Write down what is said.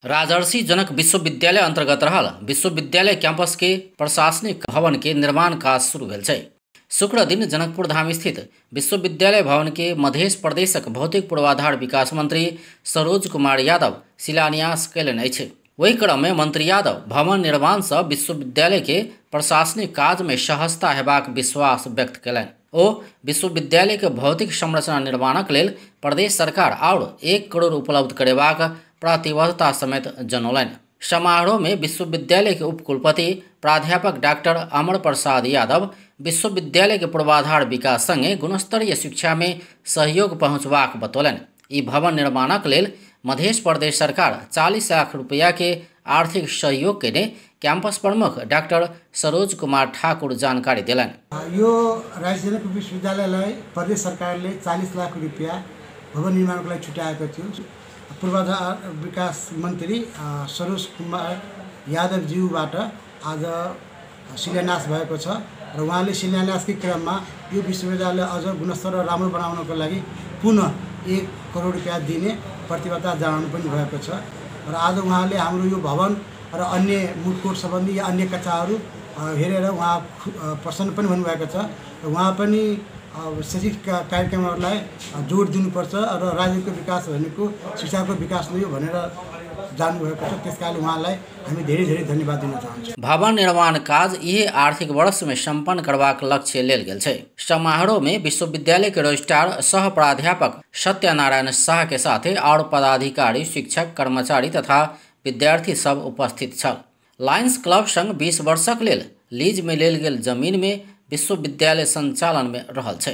राजर्षि जनक विश्वविद्यालय अंतर्गत रहल विश्वविद्यालय कैंपस के प्रशासनिक भवन के निर्माण काज शुरू भेल छै। शुक्र दिन जनकपुर धाम स्थित विश्वविद्यालय भवन के मध्य प्रदेशक भौतिक पूर्वाधार विकास मंत्री सरोज कुमार यादव शिलान्यास कयलनि अछि। ओहि क्रम में मंत्री यादव भवन निर्माण से विश्वविद्यालय के प्रशासनिक काज में सहजता हेबाक विश्वास व्यक्त कयलनि। ओ विश्वविद्यालय के भौतिक संरचना निर्माणक लेल प्रदेश सरकार और 1 करोड़ उपलब्ध करेबाक प्रतिबद्धता समेत जनौलनि। समारोह में विश्वविद्यालय के उपकुलपति प्राध्यापक डॉक्टर अमर प्रसाद यादव विश्वविद्यालय के पूर्वाधार विकास संगे गुणस्तरीय शिक्षा में सहयोग पहुँचबाक बतौलनि। ई भवन निर्माणक लेल मध्य प्रदेश सरकार 40 लाख रुपया के आर्थिक सहयोग के कैंपस प्रमुख डॉक्टर सरोज कुमार ठाकुर जानकारी देलनि। यो राजर्षि जनक विश्वविद्यालयलाई प्रदेश सरकारले 40 लाख रुपया भवन निर्माणको लागि छुट्याएको थियो। पूर्वाधार विकास मन्त्री सरोज कुमार यादवज्यूबाट आज शिलान्यास भएको छ र उहाँले शिलान्यासकै क्रममा यो विश्वविद्यालय अझ गुणस्तर र राम्रो बनाउनको लागि पुनः 1 करोड रुपियाँ दिने प्रतिबद्धता जनाउनु पनि भएको छ र आज उहाँले हाम्रो यो भवन र अन्य मुटकोट सम्बन्धी या अन्य कक्षाहरू हेरेर उहाँ प्रसन्न पनि हुनुभएको छ र उहाँ पनि शैक्षिक कार्यक्रमहरूलाई जोड दिनुपर्छ र राज्यको विकास भनेको शिक्षाको विकास नै हो भनेर जान्नुभएको छ। त्यसकारण उहाँलाई हामी धेरै धेरै धन्यवाद दिन चाहन्छौँ। भवन निर्माण काज यही आर्थिक वर्ष में सम्पन्न करबाक लक्ष्य लेल गेल छै। समारोह में विश्वविद्यालय के रजिस्ट्रार सह प्राध्यापक सत्यनारायण शाह के साथे और पदाधिकारी, शिक्षक, कर्मचारी तथा विद्यार्थी सब उपस्थित छल। लायंस क्लब संग 20 वर्षक लेल लीज में लेल गेल जमीन में विश्वविद्यालय संचालन में रहल छै।